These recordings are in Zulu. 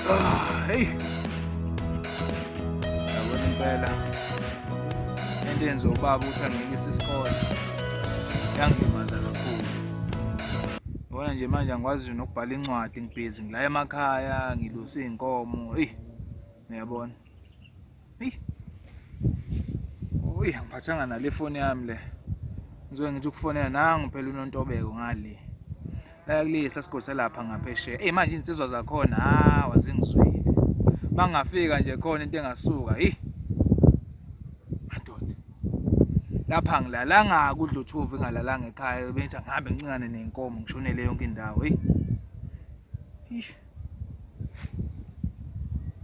Ah, hey. Yabona impela. Into yenza ubaba ukuthi angiyekise isikole. Yangilimaza kakhulu. Yabona nje manje angikwazi nje nokubhala incwadi ngibhizi ngila emakhaya ngilusa izinkomo. Hey. Uyabona? Hey. Uy, angiphathanga nale foni yami le. Ngizoke ngithi ukufonela nangu phela uNontobeko ngale. La kulesa sigodi lapha ngaphesheya. Ey manje insizwa zakhona ha wazingizwile. Bangafika nje khona into engasuka. Hey. Madoda. Lapha ngilalanga kudla uthuvi ngingalalanga ekhaya bengithi angihambe ngincingane nenkomo ngishonele yonke indawo. Hey. Ish.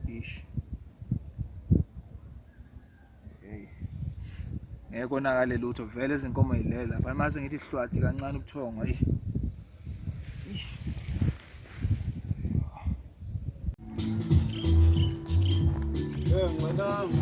Ish. Hey. Ngeke konakale lutho vele izinkomo yilele lapha. Mase ngithi hlwathi kancane ubuthongo. Hey. Hey, mwanangu.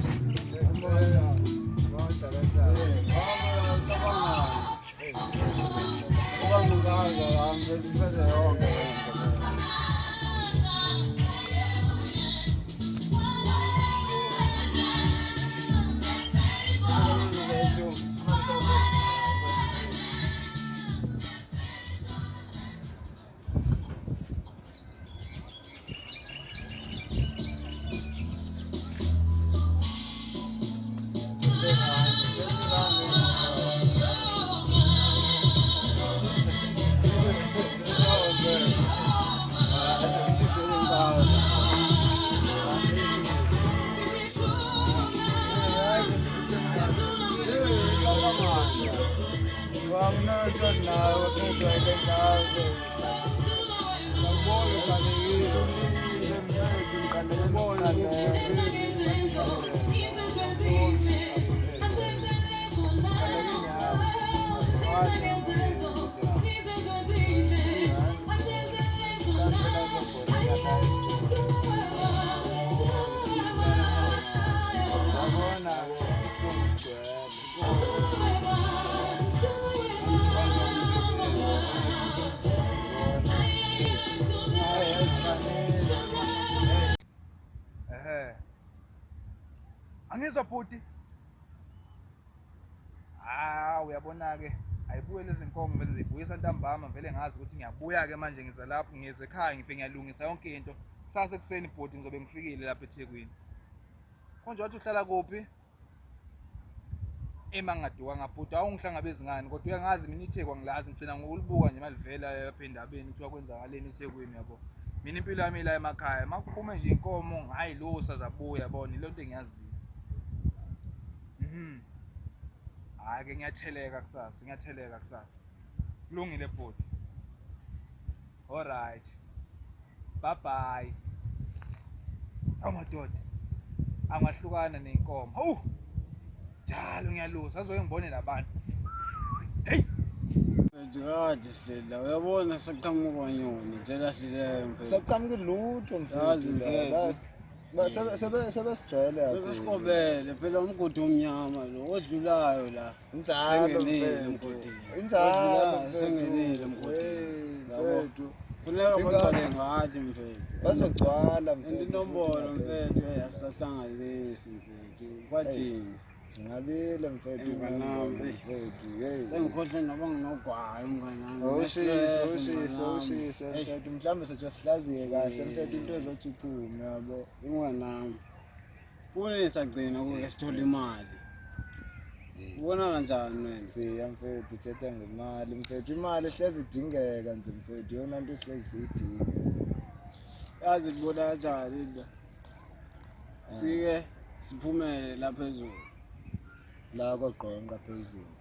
Ehe. Angizwa bhuti. Ah, uyabona ke ayibuye lezi nkomo vele zibuyisa ntambama vele ngazi ukuthi ngiyabuya ke manje ngiza lapho ngize ekhaya ngifike ngiyalungisa yonke into. Kusasa ekuseni bhuti ngizobe ngifikile lapha eThekwini. Konje wathi uhlala kuphi? Ema ngingadukanga bhuti awungihlangabezi ngani kodwa uyangazi mina iTheku angilazi ngigcina ngokulibuka nje malivela lapha endabeni kuthiwa kwenzakaleni eThekwini yabo. Mina impilo yami ila emakhaya makuphume nje inkomo ngayilusa zabuya yabona ile nto engiyaziyo. Mhm. Hayi ke ngiyatheleka kusasa, ngiyatheleka kusasa. Kulungile bhuti. All right. Bye bye. Awu madoda. Angahlukana nenkomo. Hawu. Njalo ngiyalusa azoke ngibone labantu. Hey. Kade sihleli la uyabona saqhamuka nyoni nje lahlileyo mfethu. Saqhamuka lutho Yazi mfethu. mfethu. Sebesijwayele Sebesikobele phela umgodi omnyama lo odlulayo la. Injalo Sengenile mfethu. emgodini. Injalo Odlulayo mfethu. sengenile emgodini. Hey, Yabo. mfethu. Funeka Inga- baqale ngathi mfethu. Bazogcwala And mfethu. inombolo futhi mfethu eh, asisahlanganisi mfethu. Kwathini? Ngingabile mfethu. Mnganami, eh. Mfethu, hey. Sengikhohle noba nginogwayi mnganami. Awushise, Nginestress, awushise, mnganami. awushise Hey, mfethu. Mhlawumbe sothi sihlaziye kahle mfethu into ezothi iphume yabo. Mnganami. Kune sagcina kuke sithole imali. Ubona kanjani wena? Siya mfethu thetha ngemali mfethu. Imali hlezi idingeka nje mfethu. Yona nto sihlezi siyidinga. Yazi kubona kanjani into. Sike siphumele la phezulu. La kogqonqa phezulu.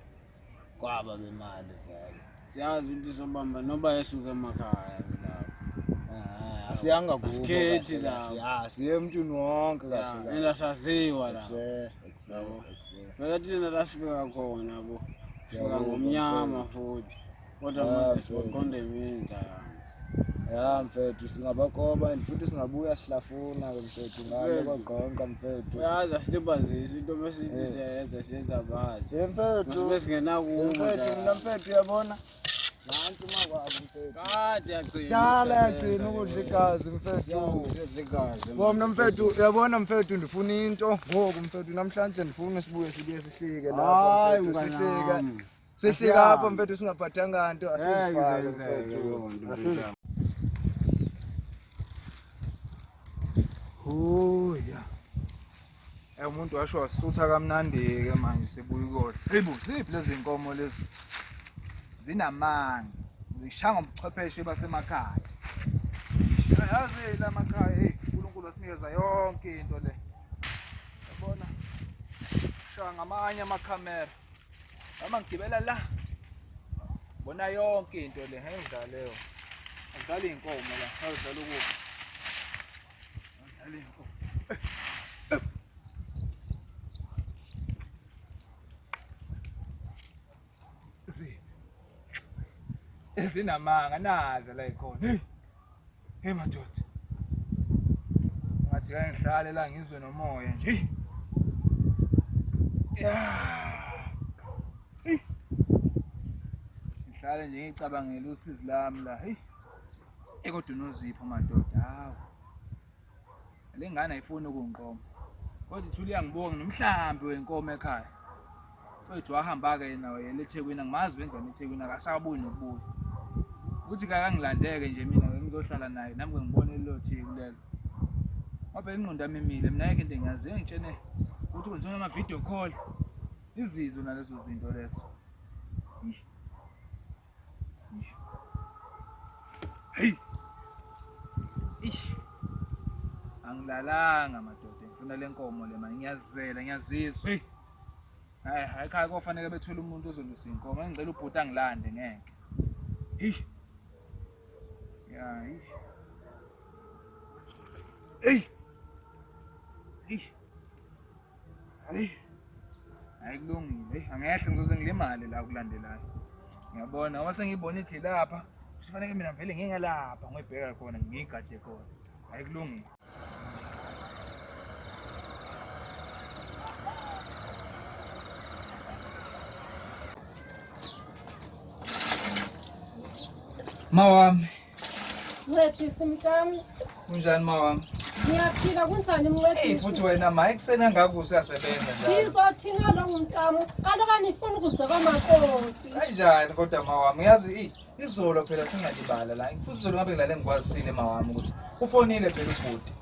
Kwaba bemali vele. Siyazi ukuthi sobamba noba esuke emakhaya lapho. Ah, asiyanga kubo. Asikhethi kahle lapho. kahle. Ya, siye emntwini wonke kahle Ya, kahle. engasaziwa la. Ekse, ekse, Yabo. ekse. Phela thina la sifika khona yabo. Sifika Yabo, ngomnyama futhi. Kodwa Ah, manje mfethu. sibaqonde iminja. Ya mfethu singabakoba and futhi singabuya sihlafuna ke mfethu ngale Mfethu. kwagqonqa mfethu. Uyazi asilibazisi into besithi Eh. siyayenza siyenza bathi. Ye mfethu. Masibe singena kubo. Mfethu mina mfethu uyabona. Nansi makwabo mfethu. Kade yagcina. Dala yagcina ukudla igazi mfethu. Ukudla igazi. Wona mfethu uyabona mfethu ndifuna into ngoku mfethu namhlanje ndifuna sibuye sibuye sihlike lapho Hayi, mfethu mngani sihlike. wami. Sihlike apho mfethu singaphathanga nto Ngeke asizifake izenzeke mfethu. leyo nto, Asizi mfethu. Oh ya. Eh umuntu washo wasutha kamnandi ke manje sebuya ukodla. Hayibo ziphi lezi nkomo lezi? Zinamanga. Zishaya ngobuchwepheshe basemakhaya. Yazi la makhaya hey uNkulunkulu wasinikeza yonke into le. Yabona? Shaya ngamanye amakhamera. Noma ngigibela la. Bona yonke into le, hey ngidlaleyo. Angidlali inkomo la, ngidlala ukudla. Angidlali inkomo. Ezinamanga nazo la ikhona. Hey. Hey madoda. Ngathi kangihlale la ngizwe nomoya nje. Yeah. Hey. Ngihlale nje ngicabangela usizi lami la. Hey. Kodwa unozipho madoda. Hawu. Le ngane ayifuni ukungiqoma. Kodwa ithule iyangibonga nomhlambi wenkomo ekhaya. Mfethu wahamba-ke yena wayela eThekwini angimazi wenzani eThekwini akasabuyi nokubuya. Ukuthi kakangilandeke nje mina ngizohlala naye nami ke ngibone lelo Theku lelo. Ngoba ingqondo yami imile mina ayikho into engiyaziyo ngitshene ukuthi kwenziwa ama-video call. Izizo nalezo zinto lezo. Eish. Eish. Hey. Eish. Angilalanga madoda ngifuna le nkomo le manje ngiyazela ngiyazizwa. Hey. Hayi hayi ekhaya kofanele bethole umuntu ozolusa inkomo. Ngicela ubhuti angilande ngeke. Hey. Ya, eish. Hey. Hey. Hayi. Hayi kulungile. Eish angehle ngizoze ngilimale la kulandelayo. Ngiyabona ngoba sengiyibona ithi lapha. Kufanele mina vele ngingelapha ngiyibheka khona ngiyigade khona. Hayi kulungile. Mawami. Ncedisi mntami. Kunjani mawami? Ngiyaphila kunjani mncedisi? Hey futhi wena ma ekuseni angaka usasebenza njalo. Ngizothini kaloku mntami? Kaloku anifuni ukuze kwamakoti. Kanjani kodwa mawami? Uyazi izolo phela singalibala la. Futhi izolo ngabe ngilale ngikwazisile mawami ukuthi ufonile phela ubhuti.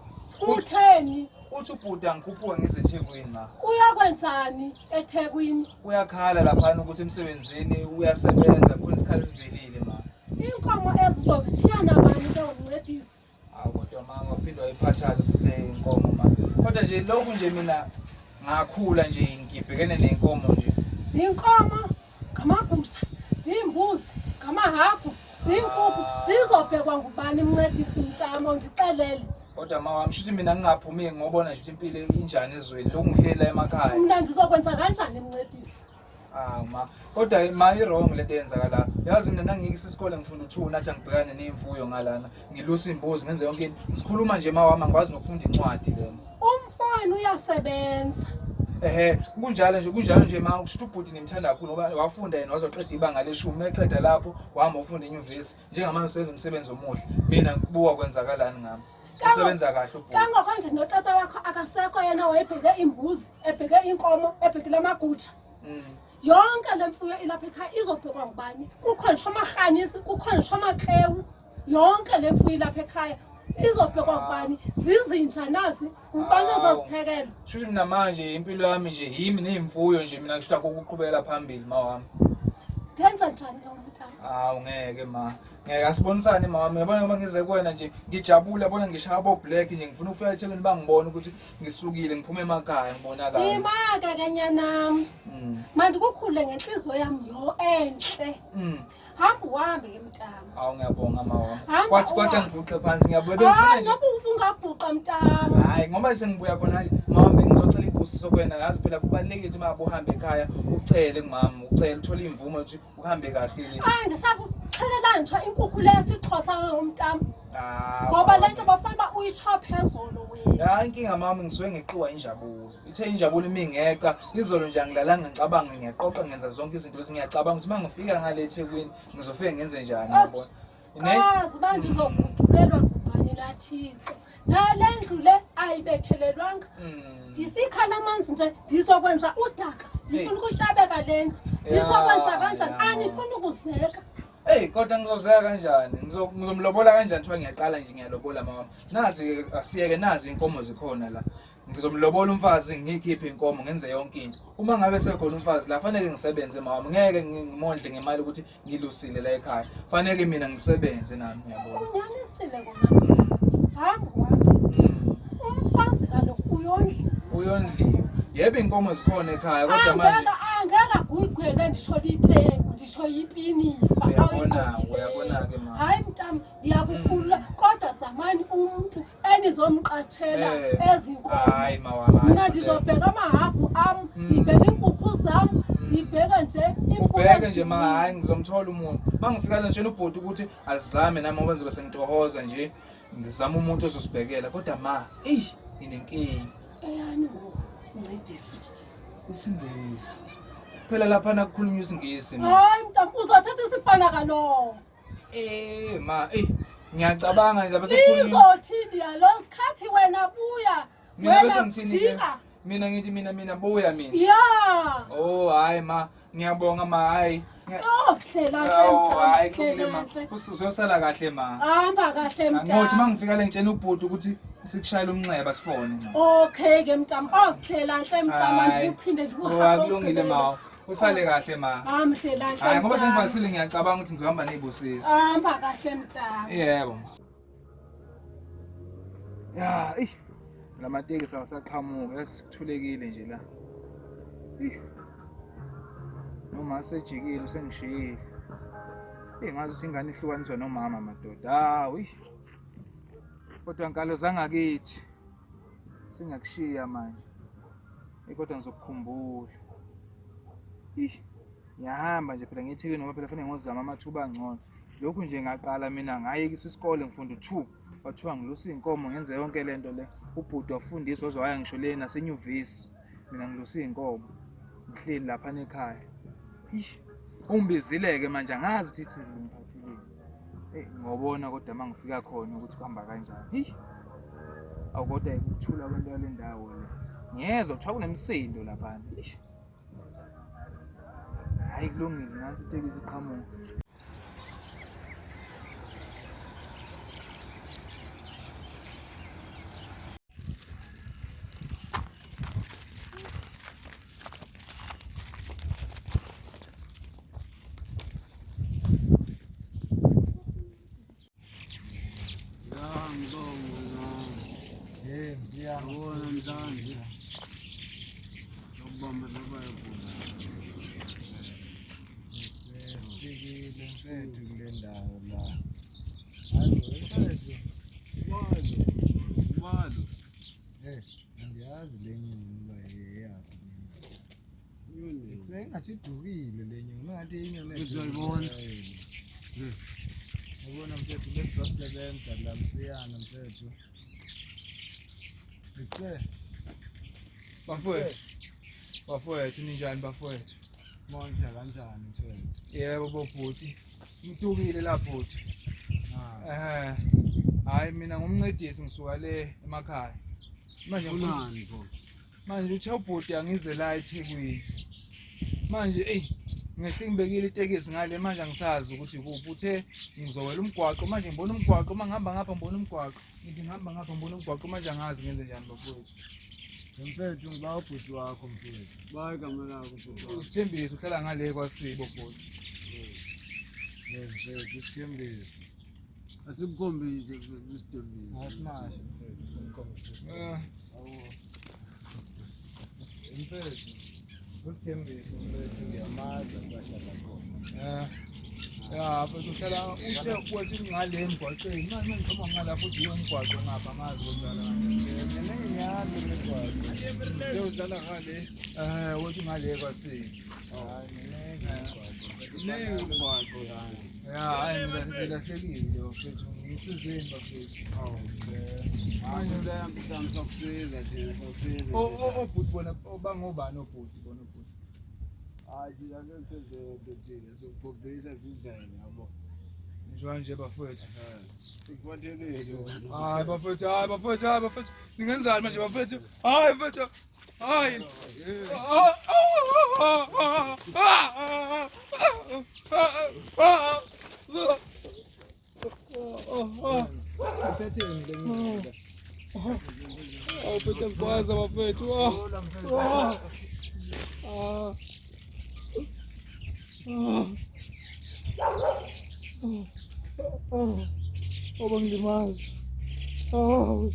Utheni? Uthi ubhuti angikhuphuka ngize eThekwini ma. Uyakwenzani eThekwini? Uyakhala laphana ukuthi emsebenzini uyasebenza khona isikhala esivelile ma. Inkomo ezi uzozithiya nabani ke umncedisi? Hawu kodwa ma ngaphinde wayiphatha-ke futhi le inkomo ma. Kodwa nje lokhu nje mina ngakhula nje ngibhekene nenkomo nje. Zinkomo, ngamagutsha, zimbuzi, ngamahagu, zinkukhu, zizobhekwa ngubani mncedisi mntamo ndixelele. Kodwa ma wami shuthi mina ngingaphumi ngobona nje ukuthi impilo injani ezweni lokhu ngihleli la emakhaya. Mna ndizokwenza kanjani mncedisi? Ah ma, kodwa ma i-wrong lento eyenzakala. Yazi mina nangikisa isikole ngifunda u-2 nathi angibhekane nemfuyo ngalana. Ngilusa imbuzi ngenze yonke into. Sikhuluma nje ma wami angikwazi nokufunda incwadi lena. Umfana uyasebenza. Ehhe, kunjalo nje kunjalo nje ma kusho ubhuti nimthanda kakhulu ngoba wafunda yena wazoqeda ibanga leshumi eqeda lapho wahamba ufunda enyuvesi njengamanje usenza umsebenzi omuhle. Mina kubuka kwenzakalani ngami. Usebenza kahle ubhuti. Kangoko nje notata wakho akasekho yena wayebheke imbuzi, ebheke inkomo, ebhekile amagutsha. Yonke le mfuyo ilapha ekhaya izobhekwa ngubani? Kukho ngisho amarhanisi, kukho ngisho amaklewu. Yonke le mfuyo ilapha ekhaya izobhekwa ngubani? Zizinja nazi, ngubani ozoziphekela? Shuthi mina manje impilo yami nje yimi neyimfuyo nje mina ngisho ukuqhubekela phambili ma wami. Ndenza njani ke umntana? Hawu ngeke ma. Ngeke asibonisane ma wami. Yabona ngoba ngize kuwena nje ngijabule yabona ngishaya bo black nje ngifuna ukufika eThekwini bangibone ukuthi ngisukile ngiphume emakhaya ngibonakala. Imaka ke nyanami. Mandikukhule ngenhliziyo yami yo enhle. Hamba uhambe ke mntama. Hawu ngiyabonga ma wami. Hamba Kwathi kwathi uhambe. angiguqe phansi ngiyabuya bengifuna Hayi nje. noba ubungabhuqa mntama. Hayi ngoba sengibuya khona nje mama bengizocela ibusiso kuwena yazi phela kubalulekile ukuthi uma uhambe ekhaya ucele kumama ucele uthole imvumo ukuthi uhambe kahle. Andisakuxeleli. Uyixhelela nje inkukhu le siXhosa ngomntama. Ah, Ngoba le nto bafana uba uyitsho phezolo wena. Ya inkinga mama ngisuke ngeqiwa injabulo. Ithe injabulo imingeqa izolo nje angilalanga ngicabanga ngiyaqoqa ngenza zonke izinto lezi ngiyacabanga ukuthi mangifika ngale eThekwini ngizofike ngenze njani Ah. yabona. Ne Kazi uba ndizogudulelwa ngubani naThixo. Nale ndlu le ayibethelelwanga. Ndisikha lamanzi nje ndizokwenza udaka. Ndifuna ukutyabeka le ndlu. Ndizokwenza kanjani? Anifuni ukuzeka. Hey kodwa ngizozeka kanjani? Ngizomlobola kanjani kuthiwa ngiyaqala nje ngiyalobola mama. Nazi asiyeke nazi inkomo zikhona la. Ngizomlobola umfazi ngikhiphe inkomo ngenze yonke into. Uma ngabe sekhona umfazi la fanele ngisebenze mama. Ngeke ngimondle ngemali ukuthi ngilusile la ekhaya. Fanele mina ngisebenze nami ngiyabona. Unyanisile kona mntana. Hamba wami. Umfazi kaloku uyondliwa. Uyondliwa. Yebo inkomo zikhona ekhaya kodwa manje Angeke agugwelwe nditsho liteku nditsho yipinifa. Uyabona, uyabona-ke ma. Hayi mntam ndiyakukhulula kodwa zamani umntu enizomqatshela ezinkomo. Hayi mawami. Mna ndizobheka amahagu am, ndibheke iinkukhu zam, ndibheke nje imfuyo Ubheke nje ma ezininzi. hayi ngizomthola umuntu. Mangifika la ngitshela ubhuti ukuthi azame nami ngoba ngizobe sengitohoza nje. Ngizama umuntu ozosibhekela kodwa ma, eyi nginenkinga. Eyani ngoku ncedisi. IsiNgisi. Phela lapha nakukhulunywa isiNgisi ma. Hayi mntam uzothatha isifana kalowo. Eh ma, eyi ngiyacabanga nje lapha sekukhulunywa. Izothi ndiyalo sikhathi wena buya. Mina Wena bese ngithini ke? jika. Mina ngithi mina buya mina. Ya. Oh hayi ma, ngiyabonga ma hayi. Oh, hlela nhle Oh hayi mntam. kulungile Hlela ma. nhle. Usuzosala kahle ma. Hamba kahle Angithi mntam. mangifika le ngitshela ubhuti ukuthi sikushayele umnxeba sifone. Okay ke mntam. Oh, hlela nhle mntam Hayi. andikuphinde Oh, akulungile ma. Usale kahle ma. Hamba hlela nhle. Hayi ngoba mntam. sengivalisile ngiyacabanga ukuthi ngizohamba nezibusiso. Hamba kahle mntam. Yebo. ma. Ya, ey. Lamatekisi awasaqhamuki, yazi kuthulekile nje la. Ih. Noma sejikile usengishiyile. Ey ngazi ukuthi ingane ihlukaniswa nomama madoda. Hawu. ih. Kodwa nkalo zangakithi. Sengiyakushiya manje. Ey kodwa ngizokukhumbula. Ih. Ngiyahamba nje phela ngiyeThekwini ngoba phela fanele ngozama amathuba angcono. Lokhu nje ngaqala mina ngayekisa isikole ngifunda u2. Kwathiwa ngilusa iy'nkomo ngenze yonke lento le. Ubhuti wafundiswa waze waya ngisho le nasenyuvesi. Mina ngilusa iy'nkomo. Ngihleli lapha ekhaya. Ih, ungibizile-ke manje angazi ukuthi ithini lingiphatheleni. Eyi ngobona kodwa uma ngifika khona ukuthi kuhamba kanjani. Ih. Awu kodwa ukuthula kwento yale ndawo le. Ngiyezwa kuthiwa kunemisindo laphana. Ih. Hayi kulungile nansi itekisi iqhamuka. Ya ngibonga nami. Hey mziyami. Yabona namhlanje. Sokubamba loba yabona. Sifikile mfethu kule ndawo la. Hayi mfethu. Ubalo. Ubalo. Eh, angiyazi le nyoni uba yeyaphi. Nyoni. Sengathi idukile le nyoni, ngathi inyoni Uzoyibona. edukile. Yabona mfethu besizosebenza la msiyana mfethu. Ngithe Bafowethu. Bafowethu ninjani bafowethu? monja kanjani mfethu? Yebo bobhuti. Ngidukile la bhuti. Ah, Eh. Hayi mina ngumncedisi ngisuka le emakhaya. Manje ngifuna Funani pho? manje uthe ubhuti angize la eThekwini. Manje ey ngehle ngibekile itekisi ngale manje angisazi ukuthi kuphi uthe ngizowela umgwaqo manje ngibona umgwaqo uma ngihamba ngapha ngibona umgwaqo ngithi ngihamba ngapha ngibona umgwaqo manje angazi ngenze njani bafowethu. Mfethu ngiba ubhuti wakho mfethu. Bayi igama lakho bhuti. Usithembise uhlala ngale kwaSibo bhuti. Hey mfethu isithembiso. Asikukhombise mfethu isithembiso. Asimashe mfethu simkhombise. Eh, Mfethu usithembiso mfethu ngiyamazi abahlala khona. eh. Ya, futhi uhlala uthe wathi ngale emgwaqeni. Manje ngiqhuma ngala futhi yiwo umgwaqo ngapha angazi kwenzakala kanjani. Mina ngiyazi imigwaqo. Nje uhlala ngale. Eh, wathi ngale kwaSibo. Hayi mina ngiyagwaqo. Umgwaqo lana. Ya, hayi mina ngilahlekile bafethu. Ngisizeni bafethu. Awu. Manje leyo mhlawumbe sokusiza thina sokusiza. Obhuti bona bangobani obhuti bona obhuti? Hayi thina sekusenze into thina sokukhombisa izindlela yabo. Njengoba nje bafethu. Sikuphathelele wena. Hayi bafethu, hayi bafethu, hayi bafethu. Ningenzani manje bafethu? Hayi bafethu. Hayi. Uphetheni le ndoda? Awu bafethu ngikwazi bafethu. Ah. Ah. Ah. Oh, bangilimaza. Oh.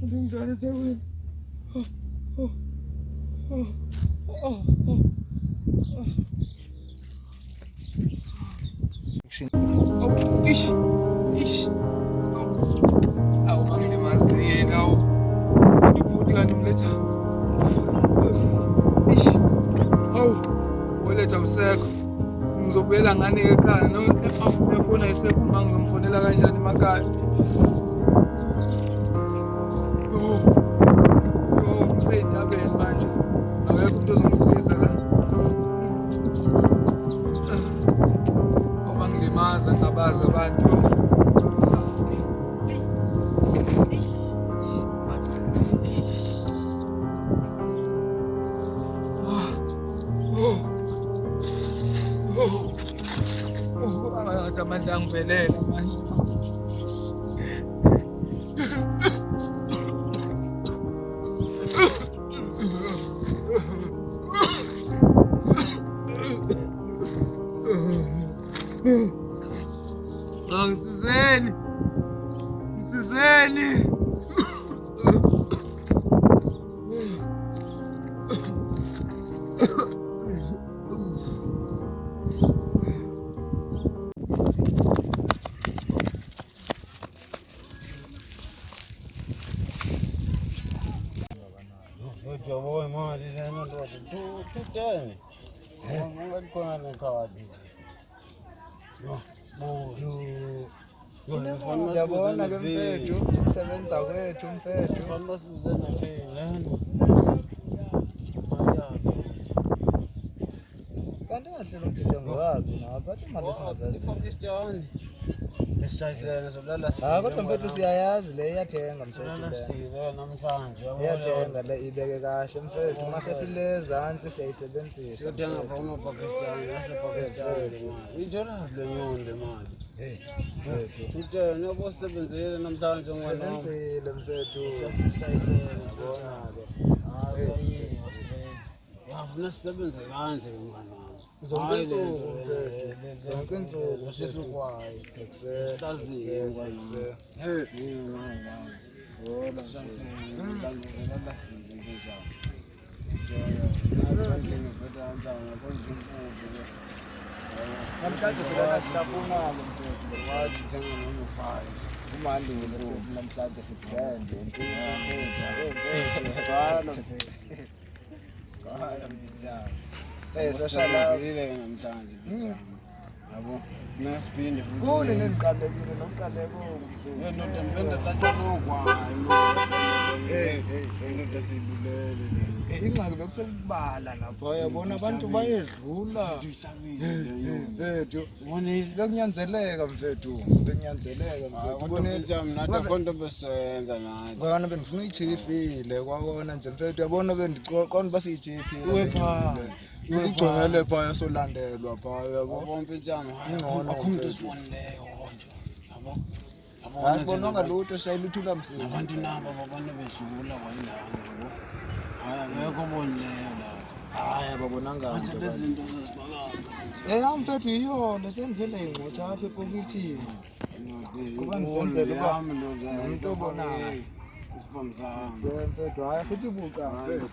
Ndinjani eThekwini? Oh. Oh. Oh. Oh. Oh, ish. Ish. Awu bangilimazile awu. Ubhuti kanti umletha. Ish. Awu. Weletha usekho. Ngizobuyela ngani ekhaya no uyabona isekho uma ngizomfonela kanjani emakhaya. Oh. Oh, ngisey'ndabeni manje. Akekho umuntu ozongisiza la. Ngoba ngilimaza ngingabazi abantu. Ngathi amandla angiphelele manje. Angisizeni. Ngisizeni. Mfethu yabo imali lena ndoda. 210. Ungathi khona nekhadi nje. Yo, bo. Yo. Yabona ke mfethu, ukusebenza kwethu mfethu. Fanele sibuze nephini lena. Kanti kahle lo mthetho ngowaphi nawaphatha imali esingazaziyo. Pakistan. Esishayisene solala. Hayi kodwa mfethu siyayazi le iyathenga mfethu Solala le. sidile namhlanje. Iyathenga le ibeke kahle mfethu. Uma sesile ezantsi siyayisebenzisa. Siyothenga pha kuma-Pakistan, yase-Pakistan le mali. Itholaphi le nyoni le mali? Hey, mfethu. Utshene yabo sisebenzile namhlanje ngwana wami. Sebenzile mfethu. Siyasishayisela. Yabona-ke. Hayi, yafuna sisebenze kanje ke mngani wami. Zonke Hayi, le insuku nto mfethu. Zonke insuku. Shisa ugwayi. Ekse. Hlaziye mngani wami. Ekse. Hey, mngani wami. Sishayisele namhlanje ngelahlile into njalo. Namhlanje silana silafunalo mfethu. Wathi uthenga noma 5. Kumandile mfethu namhlanje sibrand yonke into mfethu. Gcwala mfethu. Gcwala mfethu. Eh soshala Sisebenzile namhlanje bijama. Yabo. Nasiphinde futhi. kune nendiqalekile nokuqaleko Indoda indoda latha nogwayi. Hey, hey, hey. Indoda siyibulele le. Ingxaki bekusekubala lapha yabona abantu bayedlula. Uyihlabile le nyoni. Mfethu Ubonile? bekunyanzeleka mfethu, bekunyanzeleka Hayi, mfethu. kodwa Ubonile? mfethu nathi akho nto besiyenza nathi. Kona bendifuna uyijifile kwakona nje mfethu yabona bendiqonda uba siyijifile. Uwe phansi, uwe Ugcwele phaya solandelwa phaya yabo. Yabo mfethu hayi Ingcono, akho umuntu mfethu. osibonileyo nje. Yabo. Yabo Hayi sibonanga lutho shayela uthula msindo. Nabantu nabo babona bedlula kwayilana yabo. Hayi akekho obonileyo lapho. Hayi ababonanga Manje nto. lezi zinto sezibakala. Eh mfethu yiyo le sendiphele ingxotsha apha epokithini. Kuba ndisenzela uba umuntu obonayo. Isibhamu sami. Mfethu hayi futhi buka mfethu.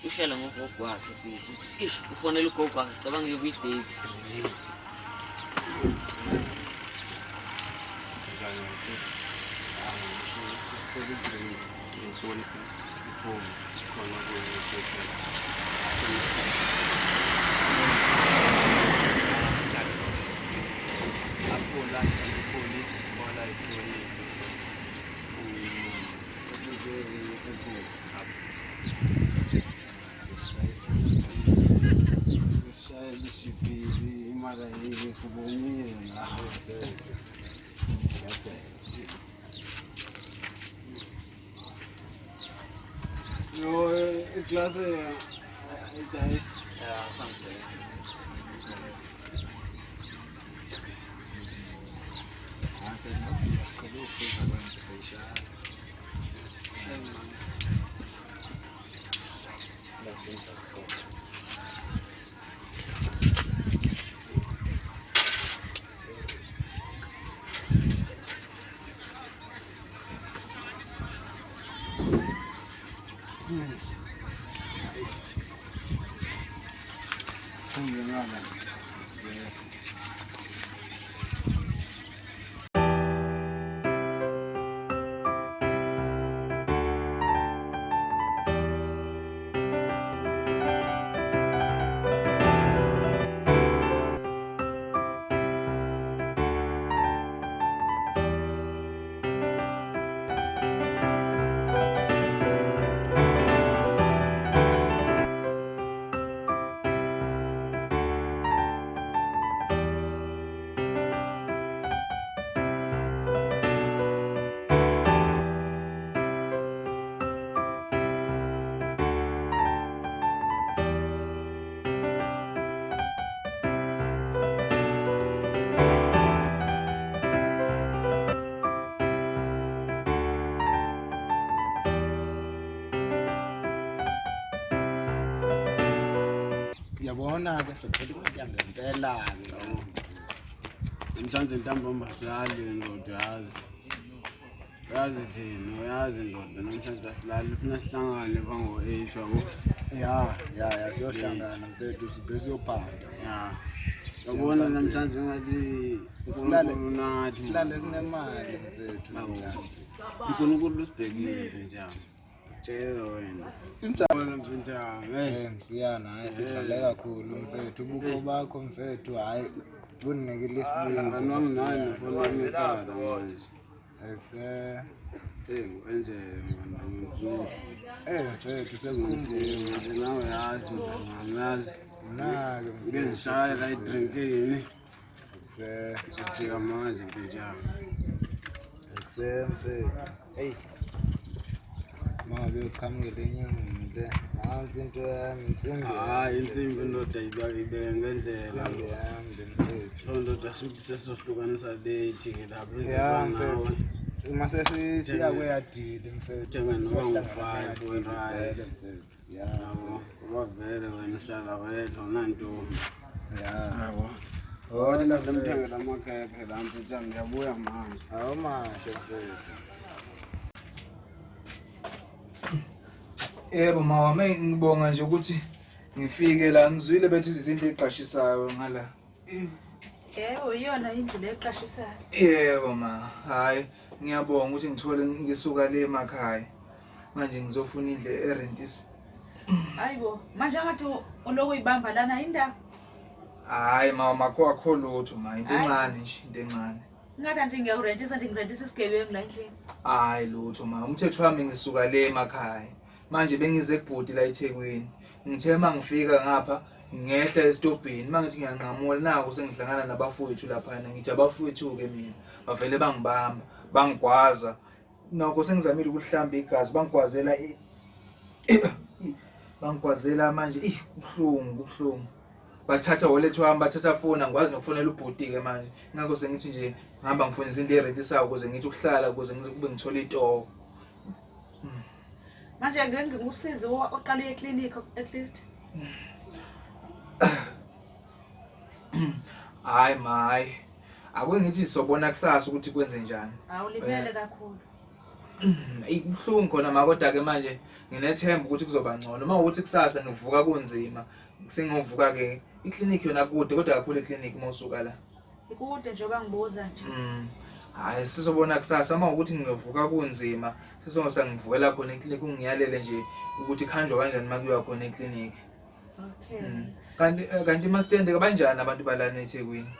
Uhlala ngogogo wakhe mfethu. Ish, ufonela ugogo wakhe, cabanga kwi-date. Aphuma khona kuye. Aphula aphuli khola isitori. Sishayela ishibhili imali ayikho ubonile nawe. Yo, iklasi idayisi. Ya, sangibheka. Sikhumbe ngala. Yabona-ke sothola imali yangempela-ke. Namhlanje ntambama asilali ndoda, yazi. Uyazi thina, uyazi ndoda, namhlanje asilali, funa sihlangane bango-eight yabo. Ya ya ya, siyohlangana mfethu, sibe siyophanda. Ya. Yabona namhlanje ngathi uNkulunkulu nathi. Silale sinemali mfethu namhlanje. uNkulunkulu usibhekile mfethu. Tshela wena. Injalo mfethu. Hey. Msiyana, hayi sidlale kakhulu mfethu. Ubukho bakho mfethu, hayi bunikile isibindi. Mngani wami nawe nefoni yami ikhala manje. Ekse. Hey, ngu-Angel mngani wami. Eh mfethu sekukhumbule. Nje nawe yazi mngani wami, yazi. Mnake Ngike ngishaye la edrinkini. Ekse. Ngizojika manje mfethu yami. Ekse mfethu. Hey. Mangabe uqhamukele enyangeni le. Nansi into yami, insimbi. Hayi insimbi ndoda ibeke ngendlela. Insimbi yami le mfethu. So ndoda suthi sesizohlukanisa late ke lapho Ya enziwa nawe. mfethu. Uma sesiya kweyadili mfethu. Thenga noma siyohlangana ngu-five kweyadili we-rice. vele, mfethu. Ya. Yabo, ngoba vele wena uhlala wedwa unantombi. Ya. Yabo. Hola Wathi mfethu. ndimthengela amakhekhe la mfethu yami, ngiyabuya manje. Awumashe mfethu. Yebo mawami, ngibonga nje ukuthi ngifike la, ngizwile bethi izinto eziqashisayo ngala. Yebo, iyona indlu le eqashisayo. Yebo ma, hayi ngiyabonga ukuthi ngithole ngisuka le emakhaya. Manje ngizofuna indlu erentisi. Hayibo, manje angathi uloku uyibamba lana indaba. Hayi ma, makho akho lutho ma, into Hhayi. encane nje, into encane. Ngathi anti ngiyakurentisa, anti ngirentisa isigebengu la endlini. Hayi lutho ma, umthetho wami ngisuka le emakhaya. Manje bengize kubhudi la eThekwini. Ngithe mangifika ngapha ngehla esitobhini, mangithi ngiyanqamula naku sengihlangana nabafowethu laphana, ngithi abafowethu ke mina bavele bangibamba, bangigwaza. Nokho sengizamile ukuhlamba igazi, bangigwazela bangigwazela manje, ih kubuhlungu, kubuhlungu. Bathatha wallet wami, bathatha phone, angikwazi nokufonela ubhuti ke manje. Ngakho sengithi nje ngihamba ngifuna izinto erentisayo ukuze ngithi ukuhlala ukuze ngizokube ngithola itoho. Manje ngeke ngikusize oqale uye eclinic at least. Hayi ma, hayi. Ake ngithi sobona kusasa ukuthi kwenze njani. Awulimele kakhulu. Eyi kubuhlungu khona ma, kodwa ke manje nginethemba ukuthi kuzoba ngcono. Uma ukuthi kusasa ngivuka kunzima, sengiyovuka ke iklinikhi yona kude kodwa kakhulu iklinikhi uma usuka la. Ikude njengoba ngibuza nje. Hhayi sizobona kusasa uma ukuthi ngivuka kunzima sizongosa ngivukela khona eklinikhi ungiyalele nje ukuthi kuhanjwa kanjani uma kuyiwa khona eklinikhi. Okay. Kanti kanti mastende kanjani abantu balana eThekwini?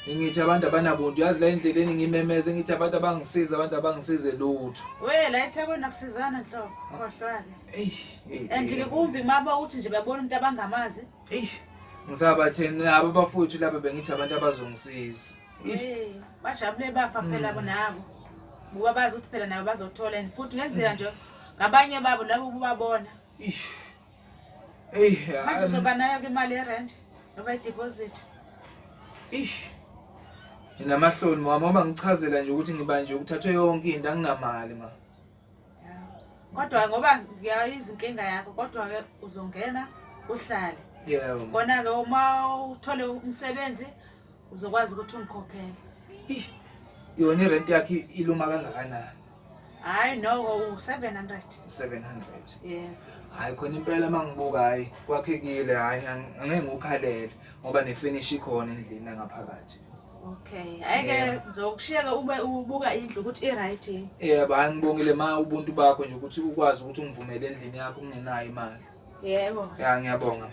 Ngithi abantu abanabuntu yazi la endleleni ngimemeze ngithi abantu abangisiza abantu abangisize lutho. We la eThekwini akusizana nhlobo. Khohlwa-ke. Eyi, eyi, And ke eyi. kumbi maba uthi nje babona umuntu abangamazi. Eyi, ngisabatheni nabo abafowethu laba bengithi abantu abazongisiza. Eyi, Hey, bajabule bafa phela nabo. Ngoba bazi ukuthi phela nabo bazothola and futhi kungenzeka nje ngabanye babo nabo ubabona. eyi. Eyi, Manje uzoba nayo ke imali yerent noma i-deposit. Eyi. Nginamahloni mama uma ngichazela nje ukuthi ngiba nje ukuthathwe yonke into anginamali ma. Kodwa ngoba ngiyayizwa inkinga yakho kodwa ke uzongena uhlale. Yebo. Kona ke uma uthole umsebenzi uzokwazi ukuthi ungikhokhele. Eyi, yona irent yakhe iluma kangakanani? Hayi noko u-700. 700. Yebo. Hayi khona impela mangibuka hayi kwakhekile hayi angeke ngikhalele ngoba nefinish ikhona endlini ngaphakathi. Okay. Hayi ke ngizokushiya ke ube ubuka indlu ukuthi i-right yini. Yebo, hayi ngibongile ma ubuntu bakho nje ukuthi ukwazi ukuthi ungivumele endlini yakho ungenayo imali. Yebo. Ya ngiyabonga.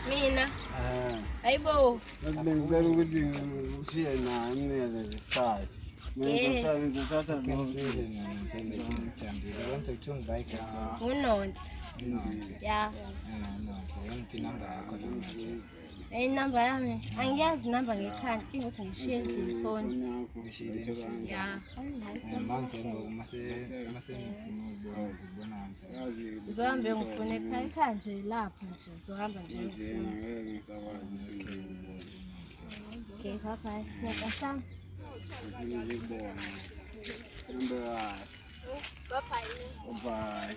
Mina hayibo Bengicela ukuthi ushiye naye umnikeze nje isikhathi. Mina ngizothatha ngunonhle ya inamba yami angiyazi inamba ngekhanda inkinga ukuthi ngishiye endlini ifoni ya ngizohambe ngifune ekhaya ekhaya nje lapho nje ngizohamba nje ngifune okay bye bye ngiyaqashana bye bye Bye.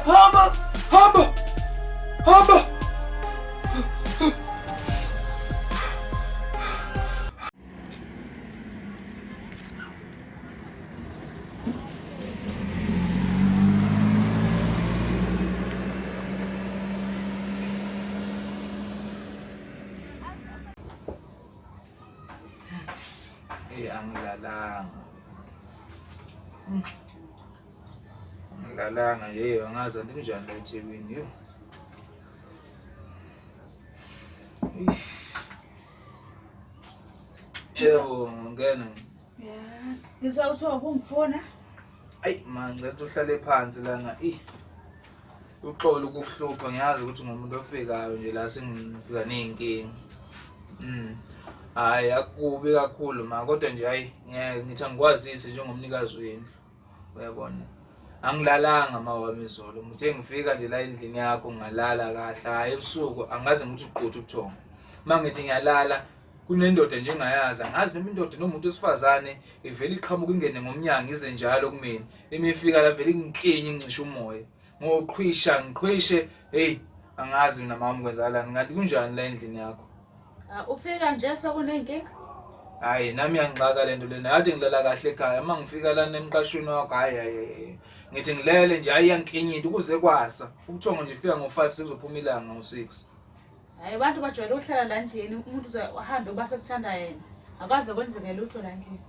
Hamba! Hamba! Hamba! Eh angilalanga. Angilalanga nje angazi anti kunjani la eThekwini yo. Eish. Yebo, ngena. Yeah. Ngizwa kuthiwa ubungifona. Ayi man, ngicela ukuthi uhlale phansi lana. Ey. Uxolo ukukuhlupha ngiyazi ukuthi ngumuntu ofikayo nje la sengifika nezinkinga. Hayi akubi kakhulu ma kodwa nje hayi ngeke ngithi angikwazise njengomnikazi wendlu. Uyabona? Angilalanga ma wami izolo. Ngithe ngifika nje la endlini yakho ngalala kahle. Hayi ebusuku angaze ngithi uquthu ubuthongo. Mangithi ngiyalala kunendoda nje engayazi angazi noma indoda noma umuntu wesifazane ivele iqhamuka ingene ngomnyango ize njalo kumina imifika la vele ingiklinye incishe umoya ngoqhwisha ngiqhwishe hey angazi mina mama kwenzakalani ngathi kunjani la endlini yakho Ah, Ufika nje sekuney'nkinga? hayi nami iyangixaka le nto lena kade ngilala kahle ekhaya uma ngifika lana emqashweni wakho hayi hayi hayi ngithi ngilele nje hayi iyangiklinya into kuze kwasa ubuthongo nje fika ngo-5 sekuzophuma ilanga ngo-6 Hayi abantu bajwayele ukuhlala la ndlini umuntu uze ahambe kuba sekuthanda yena. Akaze kwenzeke lutho la ndlini.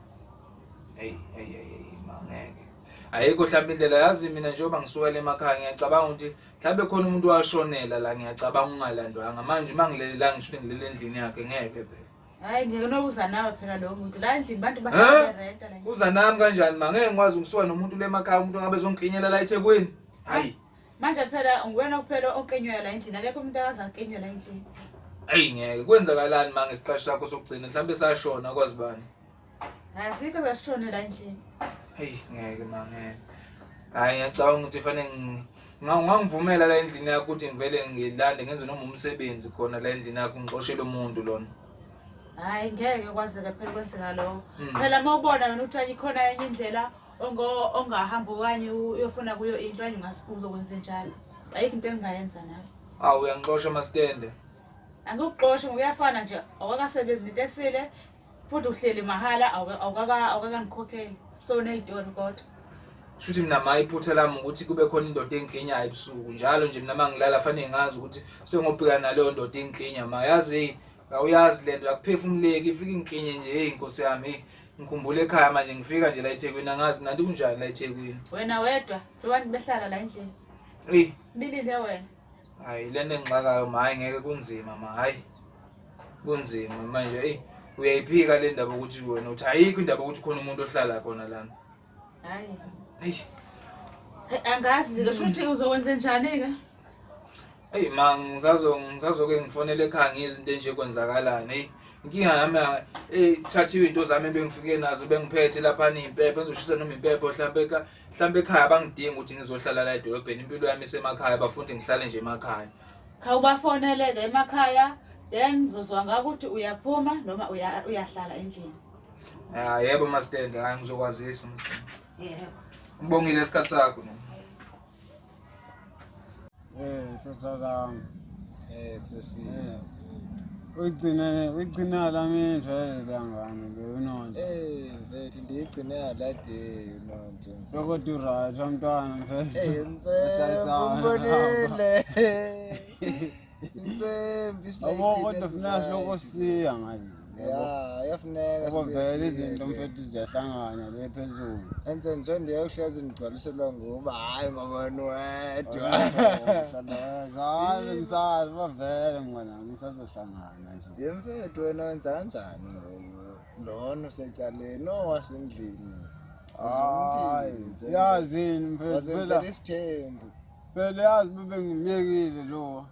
Hey hey hey hey ma. ma ngeke. Ayikho mhlawumbe indlela yazi mina njengoba ngisuka le emakhaya ngiyacabanga ukuthi mhlawumbe khona umuntu washonela la ngiyacabanga ungalandwanga manje uma ngilele la ngisho ngilele endlini yakhe ngeke phela. Hayi ngeke nokuza nawe phela lowo muntu la endlini bantu bahlala berenta la. Uza nami kanjani ma ngeke ngikwazi ukusuka nomuntu le emakhaya umuntu ngabe ezongiklinyela la eThekwini. Hayi. Manje phela nguwena kuphela okenywayo la endlini akekho umuntu akaze akenywe la endlini. Ayi ngeke kwenzakalani ma ngesiqashi sakho sokugcina mhlawumbe sashona kwazi bani. Hayi asikho sashone la endlini. Hey ngeke ma ngeke. Hayi ngiyacabanga ukuthi fanele ungangivumela la endlini yakho ukuthi ngivele ngilande ngenze noma umsebenzi khona la endlini yakho ngixoshele umuntu lona. Hayi ngeke kwazeka phela kwenzeka lokho. Phela uma ubona wena ukuthi ayikhona enye indlela ongahamba okanye uyofuna kuyo into okanye uzokwenza njalo. Ayikho into engingayenza nawe. Awu uyangixosha masitende. Angikuxoshi ngokuyafana nje awukakasebenzi into esile futhi uhleli mahhala awukakangikhokheli so uney'tori kodwa. Shuthi mina ma iphutha lami ukuthi kube khona indoda engiklinyayo ebusuku njalo nje mina mangilala fanele ngazi ukuthi sengobhekana naleyo ndoda engiklinya ma yazi hey awuyazi lento akuphefumuleki ifike ingiklinye nje hey inkosi yami hey ngikhumbula ekhaya manje ngifika nje la eThekwini angazi nanti kunjani la eThekwini. Wena wedwa njengoba behlala la endlini. Eyi bilinde wena. Hayi lento engixakayo ma hayi ngeke kunzima ma hayi kunzima manje eyi uyayiphika le ndaba ukuthi wena uthi ayikho indaba ukuthi khona umuntu ohlala khona lana. Hayi. Eyi. Angazi ke shuthi uzokwenza njani ke? Eyi ma ngisazo ngisazoke ngifonele ekhaya ngizwe into enje kwenzakalani. Eyi inkinga yami eh thathiwe into zami ebengifike nazo bengiphethe lapha impepho ngizoshisa noma impepho mhlambe mhlambe ekhaya bangidinga ukuthi ngizohlala la edolobheni impilo yami isemakhaya bafundi ngihlale nje emakhaya. Khawubafonele ke emakhaya then ngizozwa ngakuthi uyaphuma noma uyahlala endlini. Ah yebo mastand hayi ngizokwazisa. Yebo. Ngibongile isikhathi sakho. Eh sothalami. Eh sesi. Uyigcine uyigcina lami vele langane le unonto. Eh mfethu ndiyigcine la day unonto. Lokho du right umntwana mfethu. Eh ntswembu umbonile. Intswembu Yabo kodwa funa siloko siya manje. Ya, iyafuneka Ngoba vele izinto mfethu ziyahlangana le phezulu. Enze nje ndiyohlezi ndigcwaliselwa nguba hayi ngoba wena wedwa. Hayi ngisazi bavele mngani wami ngisazohlangana nje. Ye mfethu wena wenza kanjani ngoku? Lona usecaleni owasendlini. Hayi, yazini mfethu Wazenzela phela isithembu. phela yazi bebe ngimyekile lo.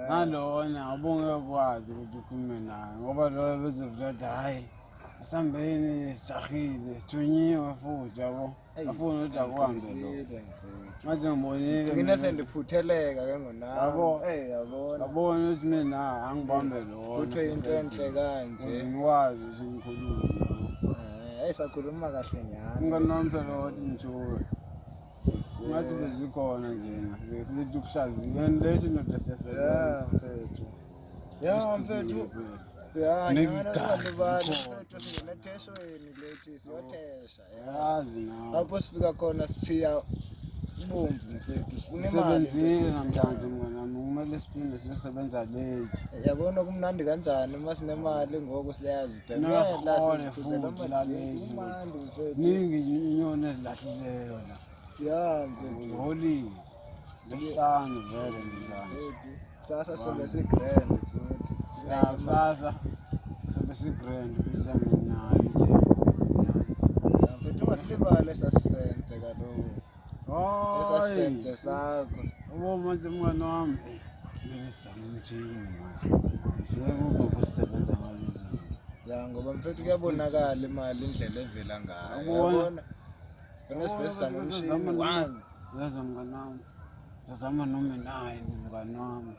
Nalona ubungeke kwazi ukuthi ukhulume naye ngoba loyo bezovula ukuthi hhayi asambeni sijahile sithunyiwe futhi yabo afuna ukuthi akuhambe lo manje ngibonile Gcina mina sendiphutheleka ke ngonami. Yabo. Eh yabona. yabona ukuthi mina angibambe lona Kuthiwe into enhle kanje. ukuze ngikwazi ukuthi ngikhulume yabo. Eh hey sakhuluma kahle nyani. Umngani wami phela wathi ngijuwe ngathi bezikhona njena sithi ukuhlaziya lesi ndoda Ya siyasebenza mfethu. Ya mfethu. Ya Negazi nyana libala ikhona. mfethu singena etheshweni lethi siyothesha. Ya. yazi nawe Lapho sifika khona sithiya ubomvu mfethu sifuna imali. sisebenzile namhlanje mngani wami kumele siphinde siyosebenza late Yabona kumnandi kanjani uma sinemali ngoku siyazibhemela Nasikhone siziphuzela futhi la amadrinki late. kumnandi mfethu. ziningi inyoni ezilahlileyo la Ya mfethu. ziholile zesihlanu vele namhlanje Mfethu kusasa sobe sigrand futhi. ya kusasa sobe sigrand biza mina ithi Ya, Mfethu ungasilibali esasisenze kaloku. Esasisenze sakho. Yabo manje mngani wami kumele sizame umjingo manje sike kusebenza ngalezi Ya ngoba mfethu kuyabonakala imali indlela evela ngayo. Yabona. Yabona. Fanele sibe sizame umshini one. Uyezwa mngani wami sazama noma nine mngani wami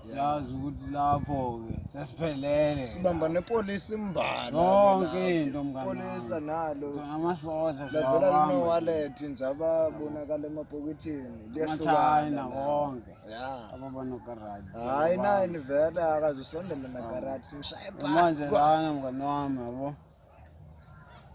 siyazi ukuthi lapho-ke sesiphelele Sibamba nepolisi imbala. Yonke into, mngani wami. Polisa nalo. amasoja Lavela siyawabamba lino wallet nje ababonakala emapokethini. amachina wonke Ya. ababanokarati Hayi nine vele akazusondela nakarati simshaye pha. manje lana mngani wami yabo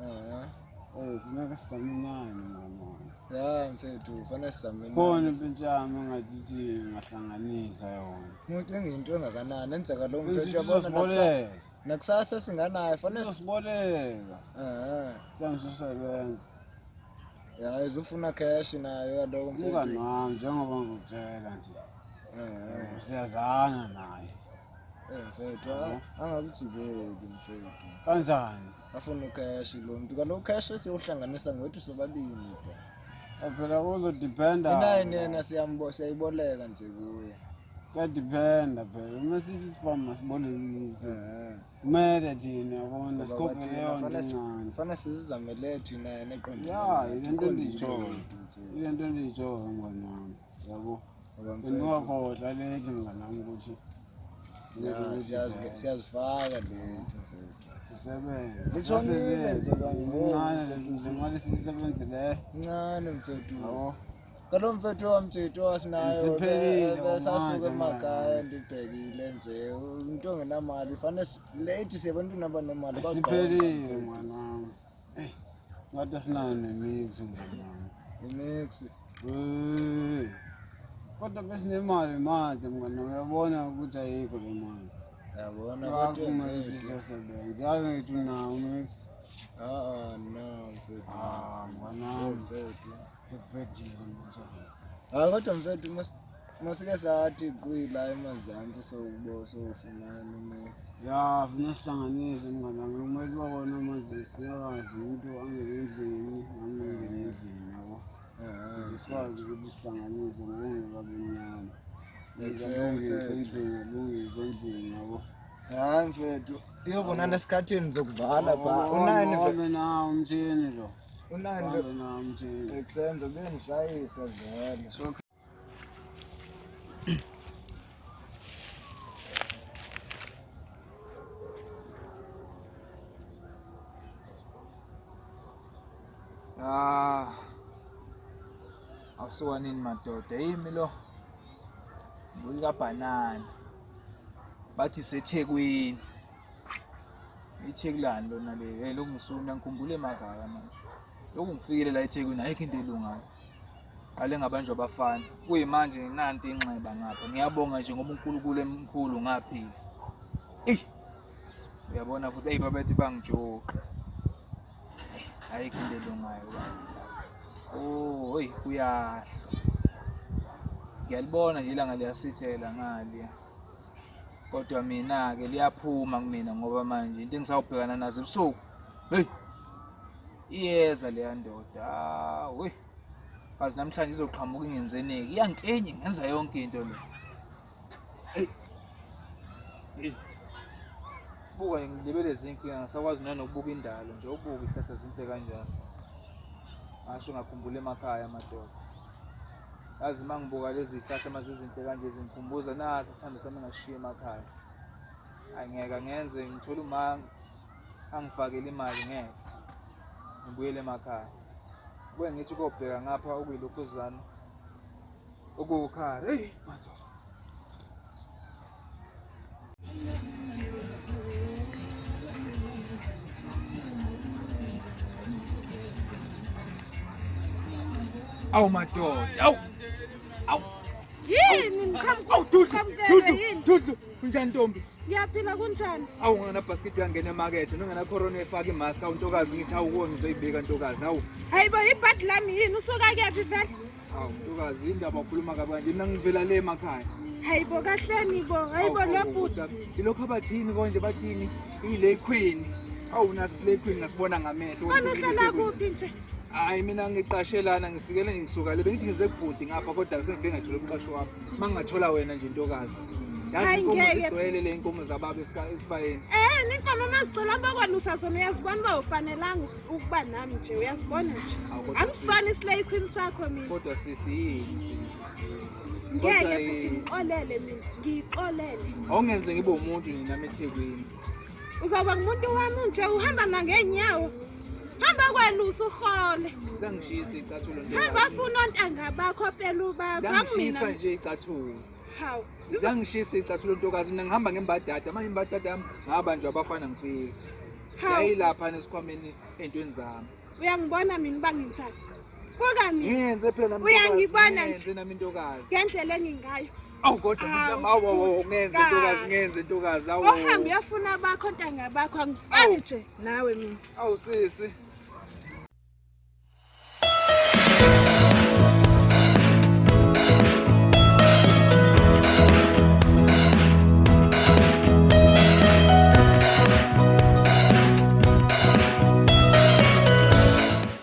Eh. funeka sizame nine mngani wami Ya mfethu fanele sizame. khona impintshi yami engathi ngahlanganisa yona Ucinga into engakanani enzeka lo mfethu Sithi yabona uzosiboleka nakusasa singanayo fanele uzosiboleka eh sihambe siyosebenza. Ya izofuna cash nayo kaloku mfethu. Umngani wami njengoba ngikutshela nje. Eh, Siyazana naye. eh mfethu angakujibeli mfethu. Kanjani? Afuna ucash lo mntu kaloku cash esiyohlanganisa ngwethu sobabini bra. Phela kuzodependa. Inayini yena siyambo siyayiboleka nje kuye. Kuyadependa phela. Uma sithi sibamba masibolekise. Eh. Kumele thina yabona Ngoba sikophe thina leyo nto fane si- encane. fane sizizamele thina yena eqondile. Ya, nathi, ile nto uqondile endiyitshoyo. wethu, mfethu. Ile nto endiyitshoyo mngani wami. Yabo. Ngoba mfethu, Bendingakhohlwa lethi mngani wami ukuthi ya, siyazifaka lethu mfethu. sisebenze. Litshonile nje kwangoku. Incane le nto imali esiyisebenzileyo. Incane mfethu. Yabo. Kaloku mfethu wamtshitho wasinayo Siphelile besasuka manje, emakhaya ndibhekile nje umntu ongenamali fane leyithi siyabantwini abanemali bagqoka, Siphelile mfethu. mngani wami. Eyi, ngathi asinayo nemix mngani wami. Imix Eh, Kodwa besinemali manje mngani wami, uyabona ukuthi ayikho le mali. yabona kodwa Kumele mfethu. sizosebenza. Yazi ngithi unawo umix. Ah, no mfethu. Ah, mngani wami. Mfethu. Bekubhedile mngani. Hayi kodwa mfethu masike sathi qwi la emazantsi sowubo sowufumana umix. Ya, funa sihlanganise mngani wami. Kumele uba kona manje siyakwazi umuntu angene endlini, nami ngingene endlini yabo. Ukuze sikwazi ukuthi sihlanganise ngokungekabi mnyama. Alungise endlini, alungise endlini yabo. Hayi mfethu, iyobonana esikhathini zokuvala pha. Unani mfethu? Uhambe nawo umtshini lo. Unani Uhambe nawo umtshini. Ekusenza bengishayisa vele. Ah. Awusuka nini madoda? Yimi lo. Ngulika banana. Bathi seThekwini. IThekulani lona le. Hey lokhu ngisuna ngikhumbule emakhaya manje. Lokhu ngifikile la eThekwini ayikho into elungayo. Qale ngabanjwa abafana. Kuyimanje nanti inxeba ngapha. Ngiyabonga nje ngoba uNkulunkulu emkhulu ngaphila. Ey. Uyabona futhi hey babethi bangijoqa. Ayikho into elungayo baba. Oh, hey kuyahlwa. Ngiyalibona nje ilanga liyasithela ngaliya. Kodwa mina ke liyaphuma kumina ngoba manje into engisawubhekana nazo ebusuku. Hey. Iyeza leya ndoda. Ah, we. Kazi namhlanje izoqhamuka ingenzeneki. Iyangikenye ngenza yonke into le. Hey. Hey. Buka ngilibele izinkinga ngisakwazi nanokubuka indalo nje ubuka ihlahla zinhle kanjani. Ngasho ngakhumbula emakhaya madoda. Yazi uma ngibuka lezi zihlahla uma zizinhle kanje zingikhumbuza nasi isithando sami engashiya emakhaya. Angeke ngenze ngithole uma angifakele imali ngeke. Ngibuyele emakhaya. Kuye ngithi kobheka ngapha okuyilokhuzana okuwukhaya. Hey madoda. Awu madoda. Awu. Awu. Yini mqhamuka? Awu Dudlu. Qhamukele Dudlu. yini? Dudlu. Kunjani ntombi? Ngiyaphila kunjani? Awu ngena basket uyangena emakethe nongena corona efaka imask awu ntokazi ngithi awu kuwe ngizoyibika ntokazi awu. Hayibo ibhadi lami yini usuka kephi vele? Awu ntokazi indaba ukhuluma kabi kanje mina ngivela le emakhaya. Hayibo kahleni bo. Hayibo Awu, lo awu, bhuti. Nkosi yami. Ilokhu abathini konje bathini ile queen. Awu nasi sile queen ngasibona ngamehlo. Kona uhlala kuphi nje? Hayi mina ngiqashelana ngifikele nje ngisuka le bengithi ngize kubhudi ngapha kodwa sengifike ngathola umqasho wami. Mangingathola wena nje ntokazi. Yazi Hayi, inkomo ngeke. zigcwele le inkomo zababa esibayeni. Eh, inkomo mazigcwele abakwalusa zona uyazibona uba ufanelanga ukuba nami nje uyazibona nje. Awu, kodwa Angisona sisi. islay queen sakho mina. Kodwa sisi yini sisi? Ngeke kodwa bhuti yini? ngixolele mina. Ngixolele. Awungenze ngibe umuntu nina eThekwini. Uzawuba ngumuntu wami nje uhamba nangeenyawo. Hamba kwelusa uhole. Zangishisa icathulo Hamba funa ontanga bakho phela ubaba. Zangishisa nje icathulo. Hawu. Zangishisa icathulo ntokazi mina ngihamba ngembadada manje imbadada yami ngabanjwa abafana ngifika. Hawu. Yayilapha nesikhwameni ey'ntweni zami. Uyangibona mina uba nginjani? Buka mina Ngenze phela nami Uyangibona ntokazi, nje. ngenze nami ntokazi. ngendlela engingayo. Awu kodwa Awu, mzama awu awu awu, ngenze ka- ntokazi ngenze ntokazi awu. Ohambe uyafuna bakho ntanga bakho angifani nje nawe mina. Awu sisi. Thank you.